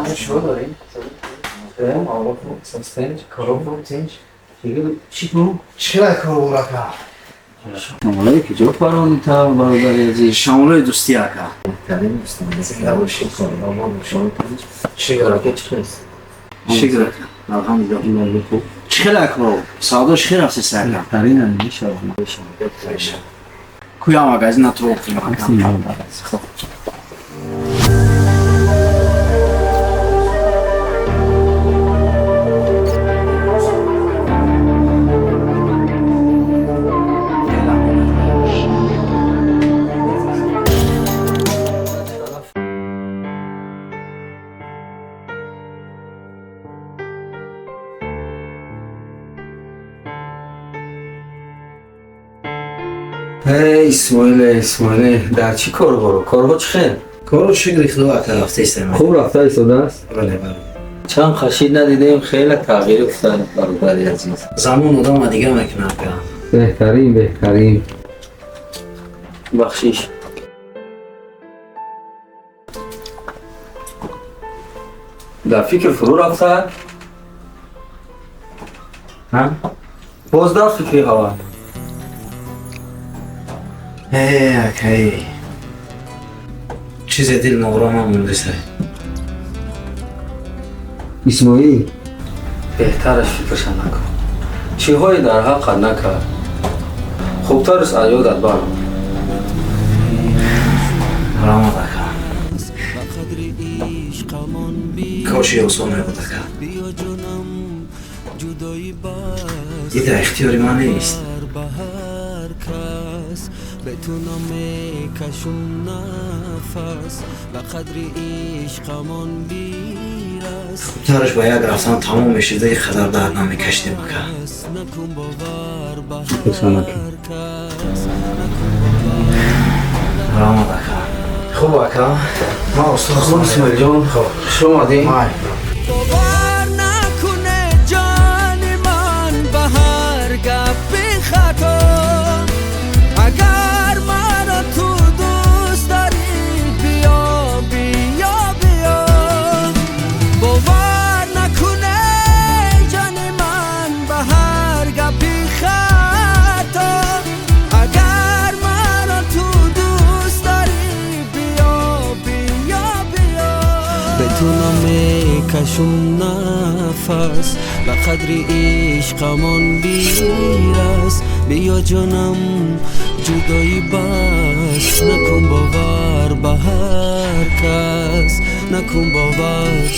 Шумо дорем? Чӣ кору ака? Шамолаи куҷо паронита, бародари азиз? Шамолаи дӯстӣ, ака. Шукр ака. Шукр ака. Алҳамдулиллоҳ. Чӣ хел ака? Савдош хел рафтест, ака? Куя магазина туро ака. Эй, Исмоиле, Исмоиле, дар чӣ кор боро? Корҳо чӣ хел? Кору шукри худо, ака, рафтест. Хуб рафта истодааст? Бале, бале. Чанд хашид надидем, хеле тағйир ёфтанд, бародари азиз. Замон одама дига мекунад, ака. Беҳтарин, беҳтарин. Бахшиш. Дар фикр фурӯ рафта? Боз дар фикри ҳава. Э, акай. Чизе дил ноором мондест. Исмоил, беҳтараш фикраша накун. Чиҳое дар ҳаққат накард. Хубтараш аз ёдат бар. Раҳмат, ака. Коши осон мебуд, ака. И дар ихтиёри ман нест. Хубтараш ба як рафтан тамом мешида, ин қадар дард намекашидем, ака. Фикраша накун. Раҳмат, ака. Хуб, ака. Ман устод. Хуб, Исмоилҷон, хуш омадӣ. Май. Бовар накуне ҷони ман ба ҳар гапи хато. Агар маро ту дӯст дорӣ, биё, биё, биё. Бовар накуне ҷони ман ба ҳар гапи хато. Агар маро ту дӯст дорӣ, биё, биё, биё. Бе ту намекашум нафас, ба қадри ишқамон бирас. Биё ҷонам, ҷудоӣ бас. Накун бовар ба ҳар кас, накун бовар.